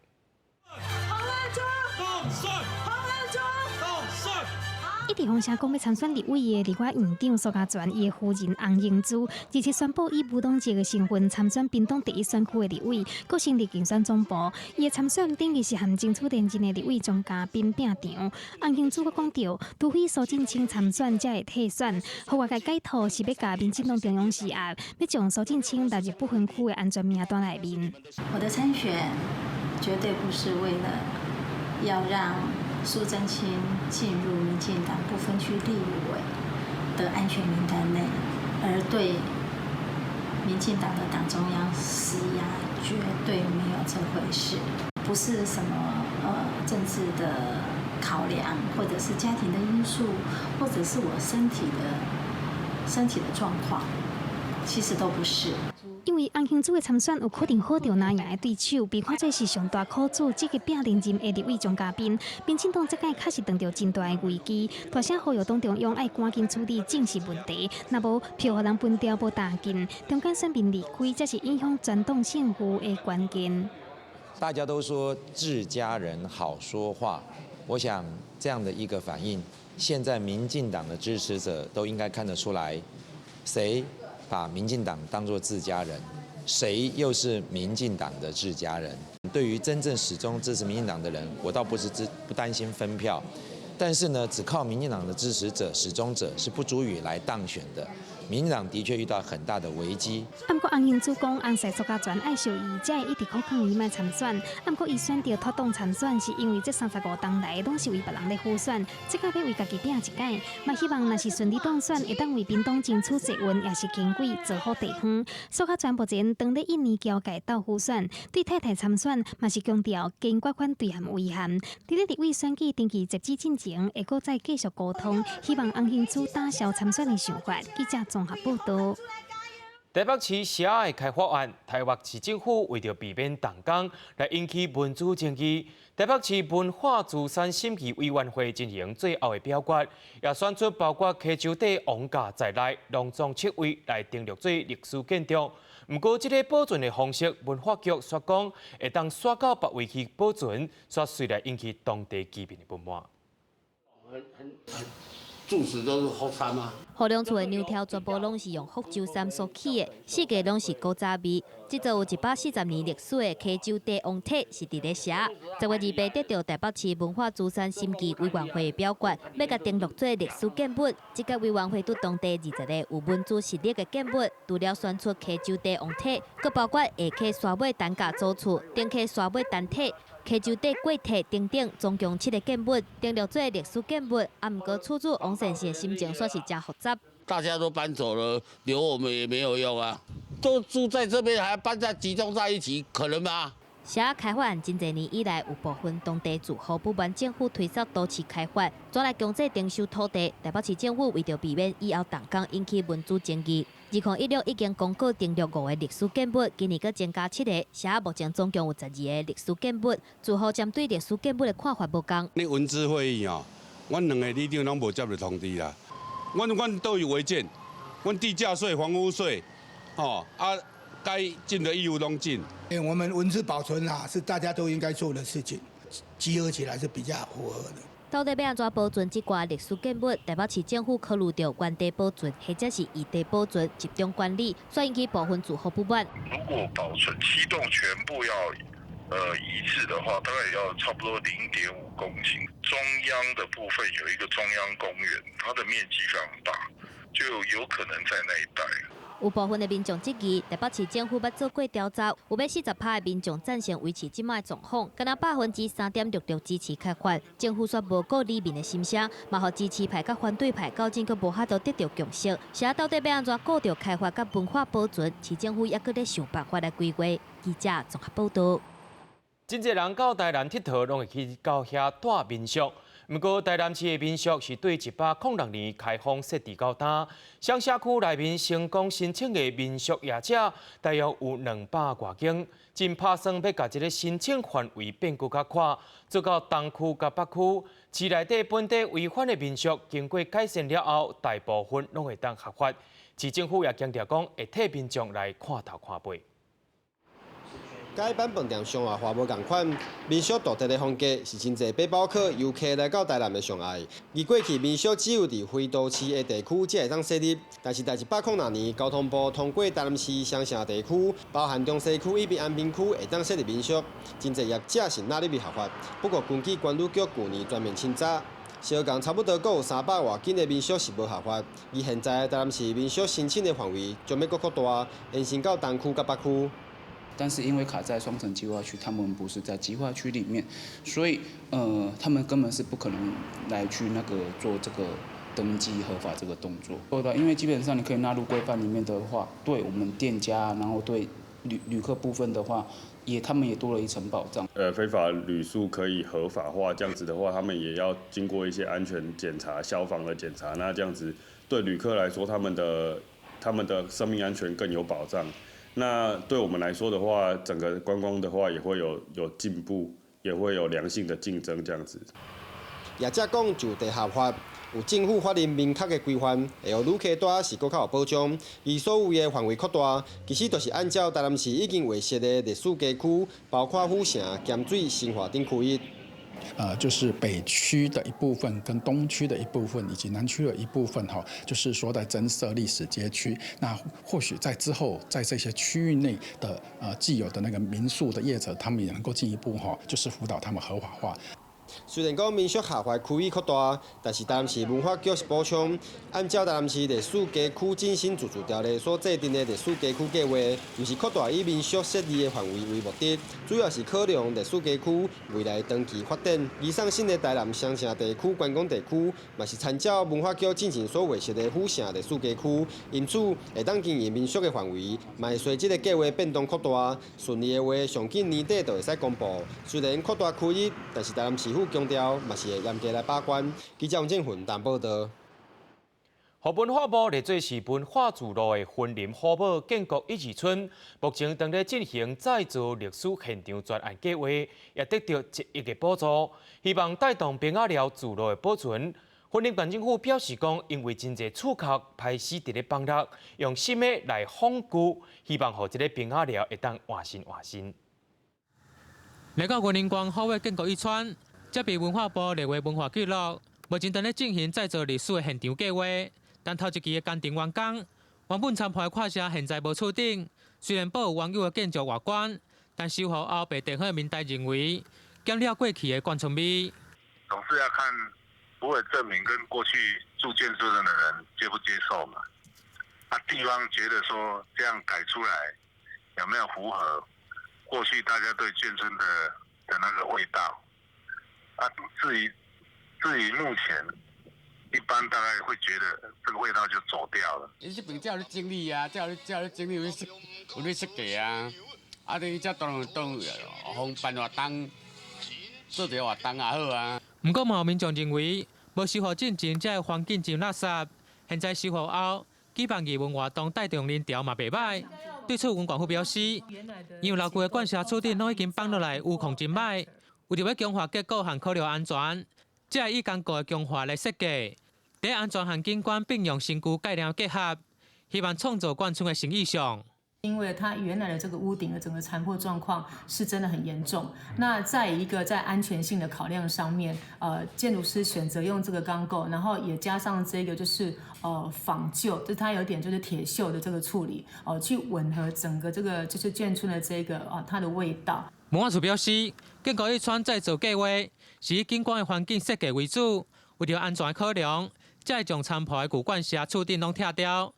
一直風聲講欲參選立委的立法院長蘇嘉全，伊的夫人洪英珠，日前宣布以無黨籍的身份參選屏東第一選區的立委，閣成立競選總部。伊的參選等於是和爭取連任的立委鍾嘉賓拚場。洪英珠閣講著，除非蘇震清參選才會退選，予外界解讀是欲共民進黨中央施壓，欲將蘇震清納入不分區的安全名單內面。我的參選絕對不是為了要讓蘇震清進入民進黨不分區立委的安全名單內，而對民進黨的黨中央施壓，絕對沒有這回事，不是什麼政治的考量，或者是家庭的因素，或者是我身體的狀況，其實都不是。因為洪興珠的參選有可能好著難贏的對手，被看做是上大苦主，積極拚連任的立委鍾嘉賓。民進黨這擺確實遇著真大的危機，大聲呼籲黨中央愛趕緊處理政治問題，若無票予人分掉無大緊，中間選民離開，才是影響全黨勝負的關鍵。大家都說自家人好說話，我想這樣的一個反應，現在民進黨的支持者都應該看得出來，誰把民進黨當作自家人，誰又是民進黨的自家人？對於真正始終支持民進黨的人，我倒不是不擔心分票，但是呢，只靠民進黨的支持者、始終者是不足以來當選的。民進黨的確遇到很大的危機。毋過洪興珠講，翁婿蘇嘉全愛惜伊，才會一直苦勸伊莫參選。毋過伊選擇脫黨參選，是因為這35冬來攏是為別人咧輔選，這擺欲為家己拚一擺，嘛希望若是順利當選，會當為屏東爭取捷運，抑是輕軌造福地方。蘇嘉全目前當咧印尼僑界鬥輔選，對太太參選嘛是強調堅決反對和遺憾。佇咧立委選舉登記截止進前，會閣再繼續溝通，希望洪興珠打消參選的想法。記者綜合報道。台北市社仔的開發案，台北市政府為著避免動工來引起文資爭議，台北市文化資產審議委員會進行最後的表決，也選出包括溪洲底王家在內，攏總七位來登錄做歷史建築。毋過，這个保存的方式，文化局煞講會當徙到別位去保存，煞隨來引起當地居民的不滿。柱子都是福杉嗎？何良厝的梁柱全部攏是用福州杉所起的，四界攏是古早味。這座有140年歷史的溪洲地王體是佇咧寫。10月28得著台北市文化資產審議委員會的表決，欲共登錄做歷史建物。這個委員會對當地20個有文資實力的建物，除了選出溪洲地王體，閣包括下溪沙尾陳家祖厝、頂溪沙尾陳體、溪洲底過體等等，總共七个建物登錄做歷史建物。啊，毋過厝主王先生的心情煞是誠複雜。大家都搬走了，留我們也沒有用啊！都住在這邊，還搬在集中在一起，可能嗎？社仔開發案真濟年以來，有部分當地住戶不滿政府推縮都市開發，轉來強制徵收土地。台北市政府為著避免以後動工引起文資爭議，2016已經公告登錄五个歷史建物，今年閣增加七个。社仔目前總共有12个歷史建物，住戶針對歷史建物的看法無仝。你文資會議哦，阮兩个里長攏無接著通知啦。阮都有違建，阮地價稅、房屋稅，吼啊，該盡的義務攏盡。欸，我們文資保存啊，是大家都應該做的事情，集合起來是比較符合的。到底欲按怎保存這掛歷史建物？台北市政府考慮著原地保存，或者是異地保存、集中管理，煞引起部分住戶不滿。如果保存七棟全部要一致的話，大概也要差不多0.5公頃。中央的部分有一個中央公園，它的面積非常大，就有可能在那一帶。有部分的民眾質疑，台北市政府捌做過調查，有欲40%的民眾贊成維持這擺的狀況，敢若3.66%支持開發。政府煞無顧里民的心聲，嘛予支持派佮反對派鬥陣閣無法度得著共識。社到底欲按怎顧著開發佮文化保存？市政府猶閣咧想辦法來規劃。記者綜合報導。真濟人到台南𨑨迌，攏會去到遐蹛民宿。毋過台南市的民宿是對106年開放設置到今，雙社區內面成功申請的民宿業者，大約有200外間，真拍算欲共這个申請範圍變閣較闊，做到東區佮北區。市內底本地違反的民宿，經過改善了後，大部分攏會當合法。市政府也強調講，會替民眾來看頭看尾。佮一般飯店上愛華無仝款，民宿獨特的風格是真濟背包客遊客來到台南的上愛。而過去民宿只有佇非都市的地區才會當設立，但是在106年，交通部通過台南市雙城地區，包含中西區以及安平區會當設立民宿，真濟業者是納入去合法。不過根據觀旅局舊年全面審查，相仝差不多閣有300外間的民宿是無合法。而現在台南市民宿申請的範圍將欲閣擴大，延伸到東區佮北區。但是因為卡在雙城計劃區，他們不是在計劃區裡面，所以他們根本是不可能來去那個做這個登記合法這個動作。做到，因為基本上你可以納入規範裡面的話，對我們店家，然後對旅客部分的話，也他們也多了一層保障。非法旅宿可以合法化，這樣子的話，他們也要經過一些安全檢查、消防的檢查，那這樣子對旅客來說，他們的生命安全更有保障。那對我們來說的話，整個觀光的話也會有進步，也會有良性的競爭這樣子。業者講就地合法，有政府法令明確的規範，會予旅客蹛是閣較有保障。而所謂的範圍擴大，其實就是按照台南市已經劃設的歷史街區，包括府城、鹹水、新化等區域。就是北區的一部分、跟東區的一部分以及南區的一部分，哈，就是說在增設歷史街區。那或許在之後，在這些區域內的既有的那個民宿的業者，他們也能夠進一步哈，就是輔導他們合法化。雖然講民宿下劃區域擴大，但是台南市文化局是補充，按照台南市歷史街區振興自治條例所制定的歷史街區計劃，毋是擴大以民宿設立的範圍為目的，主要是考量歷史街區未來長期發展。而上新的台南雙城地區觀光地區，嘛是參照文化局進前所劃設的府城歷史街區，因此會當經營民宿的範圍，嘛會隨這個計劃變動擴大。順利的話，上緊年底就會使公布。雖然擴大區域，但是台南市府強調，嘛是會嚴格來把關。記者王正雲台報道。予文化部列做是文化聚落的雲林虎武建國一二村，目前正咧進行再造歷史現場專案計劃，也得到1億的補助，希望帶動芘仔寮聚落的保存。雲林縣政府表示講，因為真濟厝殼歹勢佇咧放落，用新的來仿舊，希望予這个芘仔寮會當換新換新。來到雲林縣虎尾建國一村，這被文化部列為文化聚落，目前正咧進行再造歷史的現場計劃。但頭一期的工程完工，原本殘破的看舍現在無厝頂，雖然保有原有的建築外觀，但修復後被地方民代認為減了過去的眷村味。總是要看不會證明跟過去住眷村的人接不接受嘛？啊，地方覺得說這樣改出來有沒有符合過去大家對眷村的那個味道？啊，至於目前，一般大概會覺得這個味道就走掉了。伊這邊才有咧整理啊，才有咧整理，有咧設計啊。啊，你這當當方辦活動，做一個活動也好啊。毋過，嘛有民眾認為，無修復進前，這个環境真垃圾。現在修復後，舉辦藝文活動帶動人潮嘛袂䆀。對此，縣政府表示，因為老舊的罐舍厝頂攏已經放落來，有況真䆀，為著欲強化結構和考慮安全，才會以堅固的強化來設計。佇安全和景觀並用新舊概念結合，希望創造眷村的新意象。因為它原來的這個屋頂的整個殘破狀況是真的很嚴重。那在一個在安全性的考量上面，建築師選擇用這個鋼構，然後也加上這個就是仿舊，就它有點就是鐵鏽的這個處理，去吻合整個這個就是眷村的這個啊它的味道。文化處表示，建國一村再造計劃是以景觀的環境設計為主，為著安全考量，才會將殘破的舊罐舍厝頂攏拆掉。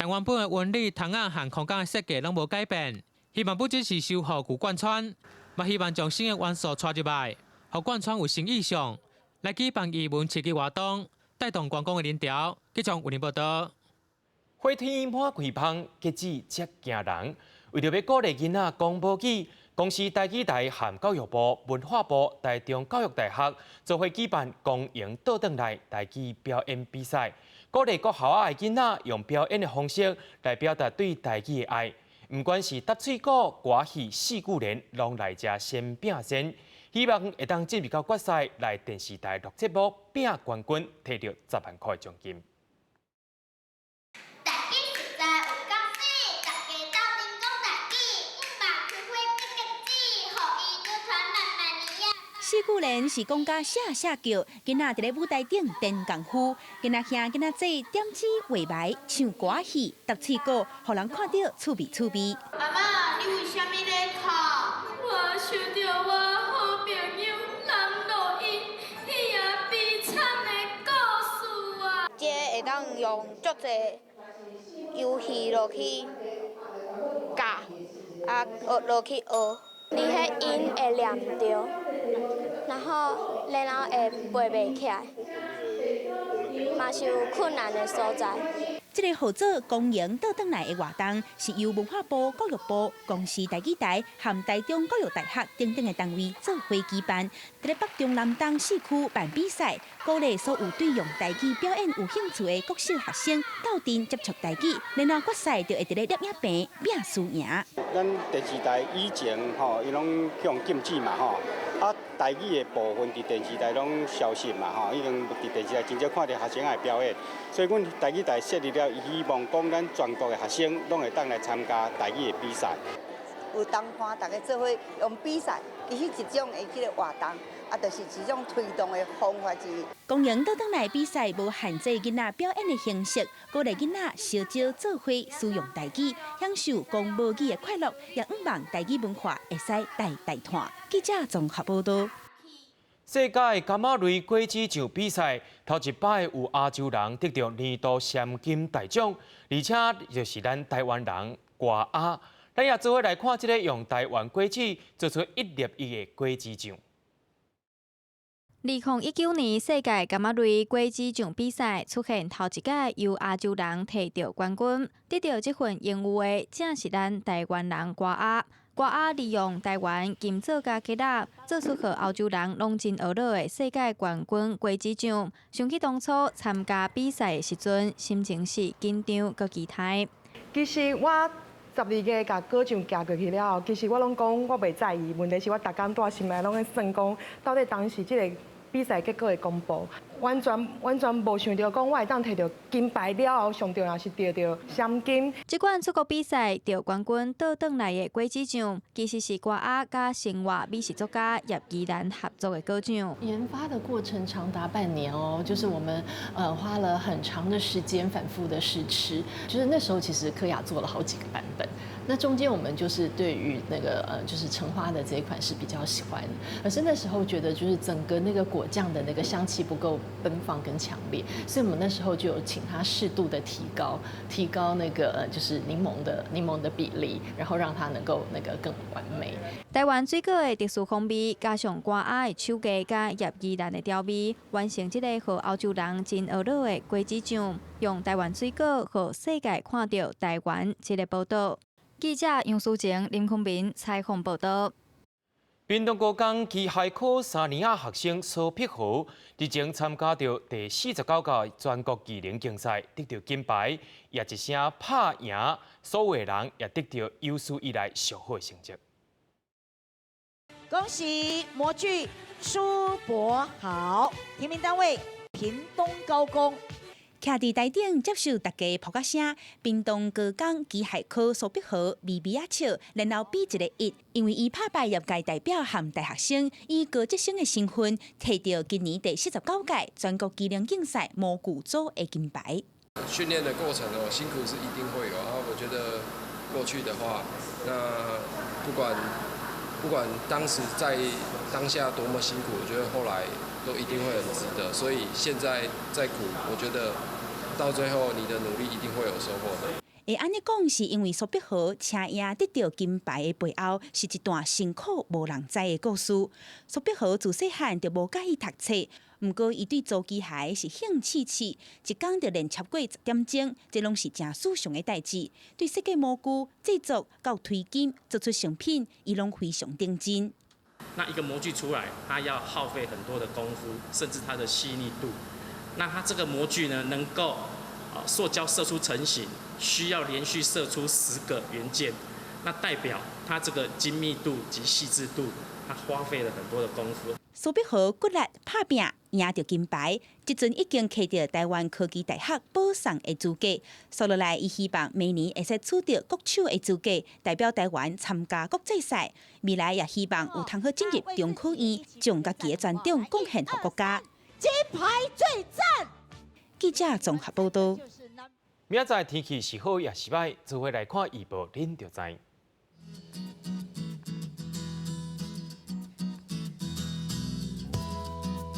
但原本的紋理、窗仔和空間的設計攏無改變，希望不只是修復舊眷村，嘛希望將新的元素帶入來，予眷村有新意象，來舉辦藝文刺激活動，帶動觀光的人潮。記者為您報道。火天滿開芳，結子遮驚人。為著欲鼓勵囡仔講母語，公視台語台和教育部、文化部、台中教育大學做伙舉辦光榮倒轉來台語表演比賽。鼓勵國校仔的囡仔用表演的方式來表達對台語的愛，毋管是答喙鼓、歌戲、四句聯，攏來遮先拼先，希望會當進入到決賽，來電視台錄節目拼冠軍，提著10萬塊獎金。四句聯是講甲寫寫叫，囡仔佇咧舞台頂練功夫，囡仔兄囡仔姊點指畫眉、唱歌戲、答喙鼓，予人看著趣味趣味。阿嬤，你為啥物咧哭？我想著我好朋友南錄音彼个悲慘的故事啊！這會當用足濟遊戲落去教，啊學落去學，你彼音會念著。然後會背袂起來，嘛是有困難的所在。這个號做光榮倒轉來的活動，是由文化部、教育部、公視台語台和台中教育大學等等的單位做伙舉辦，佇咧北中南東四區辦比賽，鼓勵所有對用台語表演有興趣的國小學生鬥陣接觸台語，然後決賽就會佇咧攝影棚拼輸贏。咱電視台以前吼，伊攏用禁止嘛吼。啊，台語的部分佇電視台攏消失嘛吼，已經佇電視台真少看著學生的表演，所以阮台語台設立了，希望講咱全國的學生攏會當來參加台語的比賽。有同伴，大家做伙用比賽，其實一種的這個活動，啊，就是一種推動的方法之一。光榮倒轉來比賽無限制囡仔表演的形式，鼓勵囡仔相招做伙使用台語，享受講母語的快樂，也向望台語文化會使代代傳。記者綜合報道。世界柑仔類果子醬比賽，頭一擺有亞洲人得著年度閃金大獎，而且就是咱台灣人歌仔。咱也做伙來看這个用台灣果子做出一粒一个果子醬。2019年世界柑仔類果子醬比賽出現頭一擺由亞洲人提著冠軍，得著這份榮譽的正是咱台灣人歌仔。歌仔利用台灣金棗佮桔仔，做出予歐洲人攏真懊惱的世界冠軍果子醬。想起當初參加比賽的時陣，心情是緊張閣期待。其實我12月共果醬寄過去了後，其實我攏講我袂在意，問題是我逐工蹛心內攏咧算講，到底當時這个比賽結果會公布，完全完全無想著講我會當提著金牌了後，上重要是得著閃金。這款出國比賽得冠軍倒轉來的果子醬，其實是歌仔佮生活美食作家葉宜蘭合作的果醬。研發的過程長達半年哦，就是我們花了很長的時間反覆的試吃，就是那時候其實柯雅做了好幾個版本。那中間我們就是對於那個就是橙花的這一款是比較喜歡，可是那時候覺得就是整個那個果醬的那個香氣不夠奔放跟強烈，所以我們那時候就有請他適度的提高，提高那個就是檸檬的比例，然後讓它能夠那個更完美。台灣水果的特殊風味，加上歌仔的手藝佮葉宜蘭的調味，完成這個予歐洲人真懊惱的果子醬，用台灣水果予世界看著台灣這个寶島。記者楊淑晴、林坤明採訪報導。屏東高工機械科三年仔學生蘇碧豪日前參加著第49屆全國技能競賽，得著金牌，也一聲拍贏所有人，也得著有史以來上好的成績。恭喜模具蘇博豪，提名單位屏東高工。徛佇台頂接受大家拍掌聲，屏東高工機械科蘇碧豪微微仔笑，然後比一个一，因為伊拍敗業界代表和大學生，以高職生的身份，提著今年第49屆全國技能競賽模具組的金牌。訓練的過程哦，辛苦是一定會有啊。我覺得過去的話，那不管當時在當下多麼辛苦，我覺得後來都一定會很值得。所以現在再苦，我覺得到最後你的努力一定會有收穫的。會按呢講，是因為蘇碧豪車贏得著金牌的背後，是一段辛苦無人知的故事。蘇碧豪自細漢就無佮意讀冊，毋過伊對做機械是興趣趣，一工就練超過10點鐘，這攏是誠時尚的代誌。對設計模具製作到推金做出成品，伊攏非常認真。那一個模具出來，它要耗費很多的功夫，甚至它的細膩度。那它這個模具呢，能夠塑膠射出成型，需要連續射出10個元件，那代表它這個精密度及細緻度，它花費了很多的功夫。蘇碧豪骨力拍拚贏著金牌，這陣已經取得台灣科技大學保送的資格。接落來，伊希望明年會使取得國手的資格，代表台灣參加國際賽。未來也希望有通好進入中科院，將家己的專長貢獻予國家。金牌最讚！記者綜合報導。明仔載天氣是好抑是䆀，做伙來看預報，恁就知。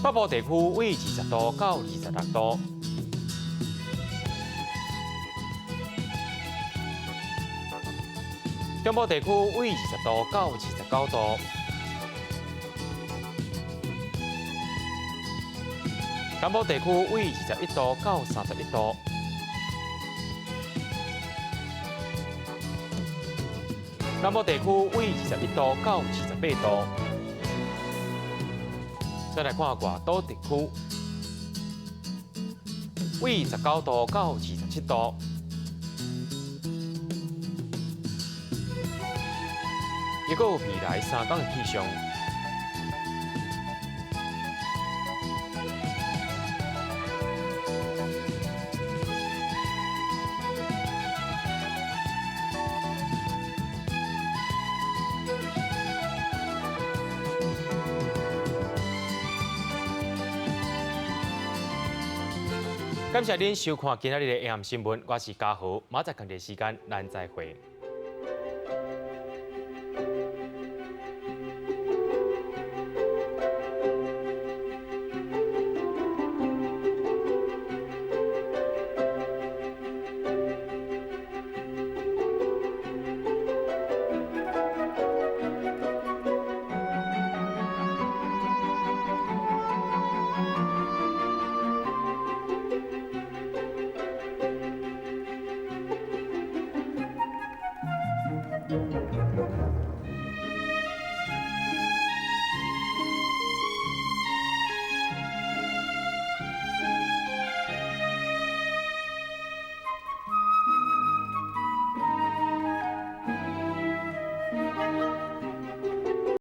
北部地區為20度到26度，中部地區為20度到29度，南部地區為21度到31度，南部地區為21度到28度。再來看外島地區，為19度到27度。一個未來3天的氣象。感謝恁收看今仔日的 AM 新聞，我是嘉豪，明仔載仝個時間，咱再會。